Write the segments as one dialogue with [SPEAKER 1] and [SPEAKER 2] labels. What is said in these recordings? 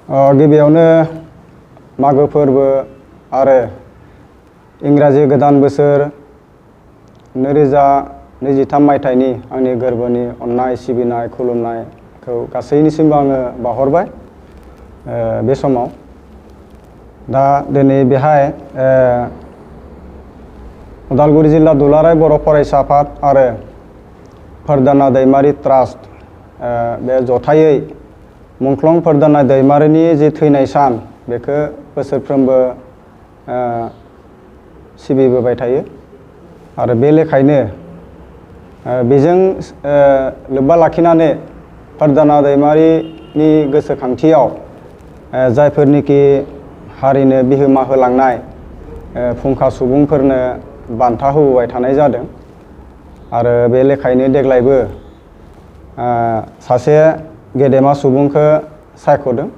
[SPEAKER 1] गिबियावनो मागो फोरबो आरो इंराजि गोदान बोसोर 2023 मायथाइनि आंनि गोरबोनि अननाय सिबिनाय खुलुमनायखौ गासैनिसिमबो आङो बावहरबाय बे समाव। दा दिनै बेहाय उदालगुरि जिल्ला दुलाराय बर' फरायसा आफाद आरो फोरदाना दैमारि ट्रास्ट बे जथायै मुंख्लं फोरदाना दैमारिनि जि थैनाय सान बेखौ बोसोरफ्रोमबो सिबिबोबाय थायो आरो बे लेखायनो बेजों लोब्बा लाखिनानै फोरदाना दैमारिनि गोसोखांथियाव जायफोरनिखि हारिनो बिहोमा होलांनाय फुंखा सुबुंफोरनो बान्था होबोबाय थानाय जादों आरो बे लेखायनो देग्लायबो सासे गेदेमा सुबुंखौ सायख'दों।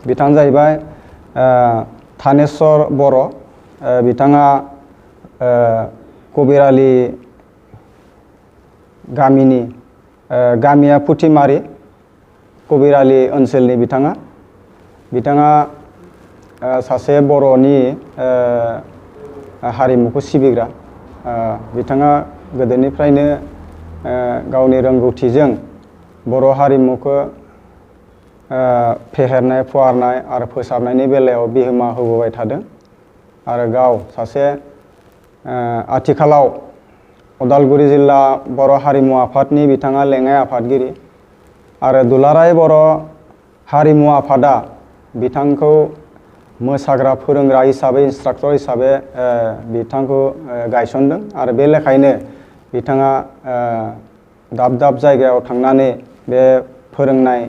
[SPEAKER 1] बिथाङा जाहैबाय थानेस्वर बर'। बिथाङा कबिरालि गामिनि गामिया पुथिमारि कबिरालि ओनसोलनि बिथाङा सासे बर'नि हारिमुखौ सिबिग्रा। बिथाङा गोदोनिफ्रायनो गावनि रोंगौथिजों बर' हारिमुखौ फेहेरनाय फुवारनाय आरो फोसाबनायनि बेलायाव बिहोमा होबोबाय थादों आरो गाव सासे आथिखालाव उदालगुरि जिल्ला बर' हारिमु आफादनि बिथाङा लेङाइ आफादगिरि आरो दुलाराय बर' हारिमु आफादा बिथांखौ मोसाग्रा फोरोंग्रा हिसाबै इन्सट्राक्टर हिसाबै बिथांखौ गायसनदों आरो बे लेखायनो बिथाङा दाब दाब जायगायाव थांनानै बे फोरोंनाय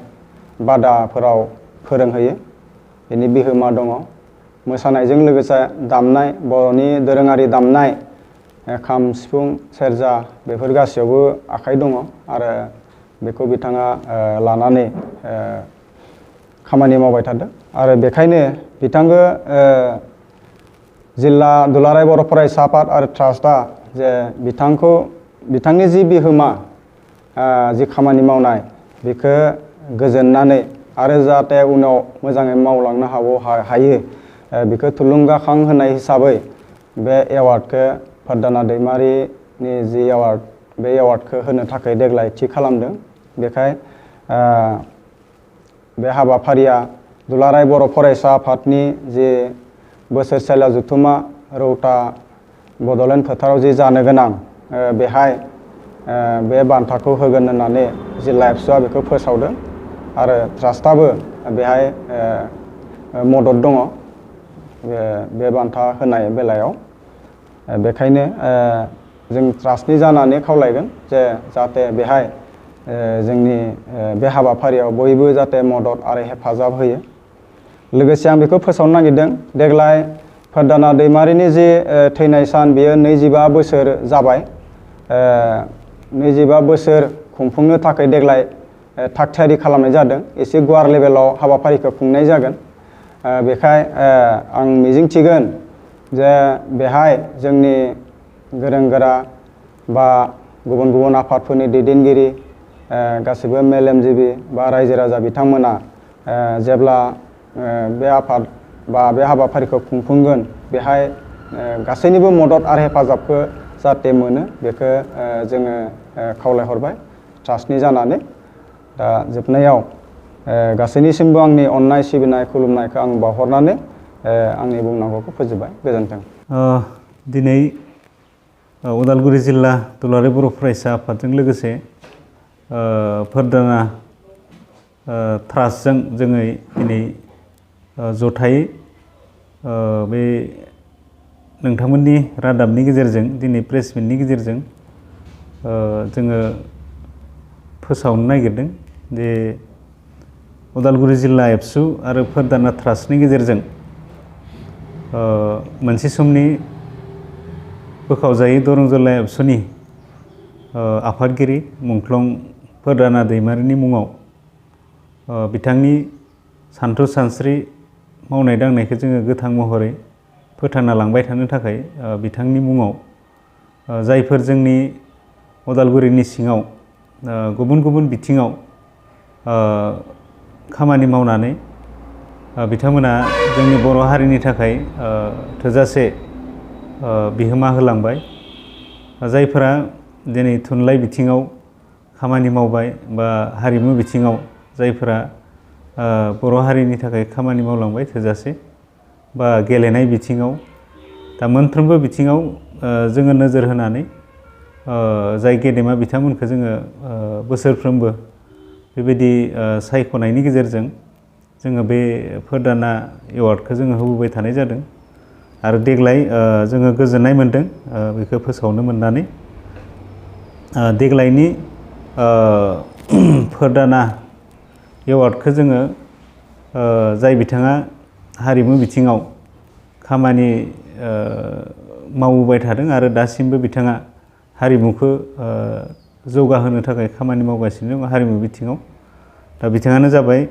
[SPEAKER 1] बादाफोराव फोरोंहैयो। बेनि बिहोमा दङ। मोसानायजों लोगोसे दामनाय बर'नि दोरोङारि दामनाय खाम सिफुं सेरजा बेफोर गासैयावबो आखाइ दङ आरो बेखौ बिथाङा लानानै खामानि मावबाय थादों आरो बेखायनो बिथांखौ जिल्ला दुलाराय बर' फरायसा आफाद आरो ट्रास्टआ जे बिथांनि जि बिहोमा जि खामानि मावनाय बेखौ गोजोननानै आरो जाहाथे उनाव मोजाङै मावलांनो हायो बेखौ थुलुंगाखां होनाय हिसाबै बे एवार्डखौ फोरदाना दैमारिनि जि एवार्ड बे एवार्डखौ होनो थाखाय देग्लाय थि खालामदों। बेखाय बे हाबाफारिया दुलाराय बर' फरायसा आफादनि जि बोसोरसालिया जथुमा रौता बड'लेण्ड फोथाराव जि जानो गोनां बेहाय बे बान्थाखौ होगोन होननानै जिल्ला एबसुआ बेखौ फोसावदों आरो ट्रास्टआबो बेहाय मदद दङ बे बान्था होनाय बेलायाव। बेखायनो जों ट्रास्टनि जानानै खावलायगोन जे जाहाथे बेहाय जोंनि बे हाबाफारियाव बयबो जाहाथे मदद आरो हेफाजाब होयो। लोगोसे आं बेखौ फोसावनो नागिरदों देग्लाय फोरदाना दैमारिनि जि थैनाय सान बेयो 25 बोसोर जाबाय। 25 बोसोर खुंफुंनो थाखाय देग्लाय थागथियारि खालामनाय जादों। एसे गुवार लेभेलाव हाबाफारिखौ खुंनाय जागोन। बेखाय आं मिजिंथिगोन जे बेहाय जोंनि गोरों गोरा बा गुबुन गुबुन आफादफोरनि दैदेनगिरि गासिबो मेलेमजिबि बा रायजो राजा बिथांमोना जेब्ला बे आफाद बा बे हाबाफारिखौ खुंफुंगोन बेहाय गासैनिबो मदद आरो हेफाजाबखौ जाहाथे मोनो बेखौ जोङो खावलायहरबाय ट्रास्टनि जानानै। दा जोबनायाव गासैनिसिमबो आंनि अननाय सिबिनाय खुलुमनायखौ आं बावहरनानै आंनि बुंनांगौखौ फोजोबबाय। गोजोन्थों।
[SPEAKER 2] दिनै उदालगुरि जिल्ला दुलाराय बर' फरायसा आफादजों लोगोसे फोरदाना ट्रास्टजों जोङो दिनै जथायै बे नोंथांमोननि रादाबनि गेजेरजों दिनै प्रेस मिटनि गेजेरजों जोङो फोसावनो नागिरदों जे उदालगुरि जिल्ला एबसु आरो फोरदाना ट्रास्टनि गेजेरजों मोनसे समनि बोखावजायै दरं जिल्ला एबसुनि आफादगिरि मुंख्लं फोरदाना दैमारिनि मुङाव बिथांनि सानथौ सानस्रि मावनाय दांनायखौ जोङो गोथां महरै फोथांना लांबाय थानो थाखाय बिथांनि मुङाव जायफोर जोंनि उदालगुरिनि सिङाव गुबुन गुबुन बिथिङाव खामानि मावनानै बिथांमोना जोंनि बर' हारिनि थाखाय थोजासे बिहोमा होलांबाय। जायफोरा दिनै थुनलाइ बिथिङाव खामानि मावबाय बा हारिमु बिथिङाव जायफोरा बर' हारिनि थाखाय खामानि मावलांबाय थोजासे, बा गेलेनाय बिथिङाव, दा मोनफ्रोमबो बिथिङाव जोङो नोजोर होनानै जाय गेदेमा बिथांमोनखौ जोङो बोसोरफ्रोमबो बेबायदि सायख'नायनि गेजेरजों जोङो बे फोरदाना एवार्डखौ जोङो होबोबाय थानाय जादों। आरो देग्लाय जोङो गोजोननाय मोन्दों बेखौ फोसावनो मोननानै। देग्लायनि फोरदाना एवार्डखौ जोङो जाय बिथाङा हारिमु बिथिङाव खामानि मावबोबाय थादों आरो दासिमबो बिथाङा हारिमुखौ जौगाहोनो थाखाय खामानि मावगासिनो दं हारिमु बिथिङाव। दा बिथाङानो जाबाय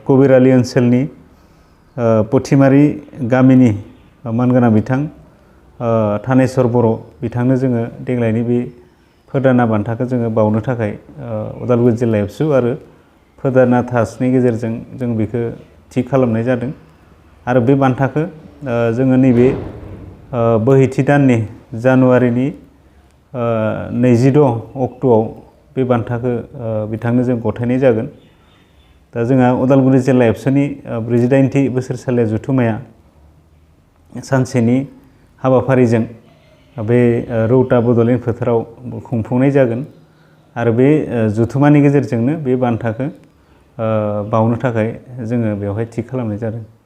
[SPEAKER 2] कबिरालि ओनसोलनि पथिमारि गामिनि मानगोनां बिथां थानेस्वर बर'। बिथांनो जोङो देग्लायनि बे फोरदाना बान्थाखौ जोङो बावनो थाखाय उदालगुरि जिल्ला एबसु आरो फोरदाना ट्रास्टनि गेजेरजों जों बेखौ थि खालामनाय जादों। आरो बे बान्थाखौ जोङो नैबे बोहैथि दाननि जानुवारिनि 22 अक्ट'आव बे बान्थाखौ बिथांनो जों गथायनाय जागोन। दा जोंहा उदालगुरि जिल्ला एबसुनि 48थि बोसोरसालिया जथुम्माया सानसेनि हाबाफारिजों बे रौता बड'लेण्ड फोथाराव खुंफुंनाय जागोन। आरो बे जथुम्मानि गेजेरजोंनो बे बान्थाखौ बावनो थाखाय जोङो बेवहाय थि खालामनाय जादों।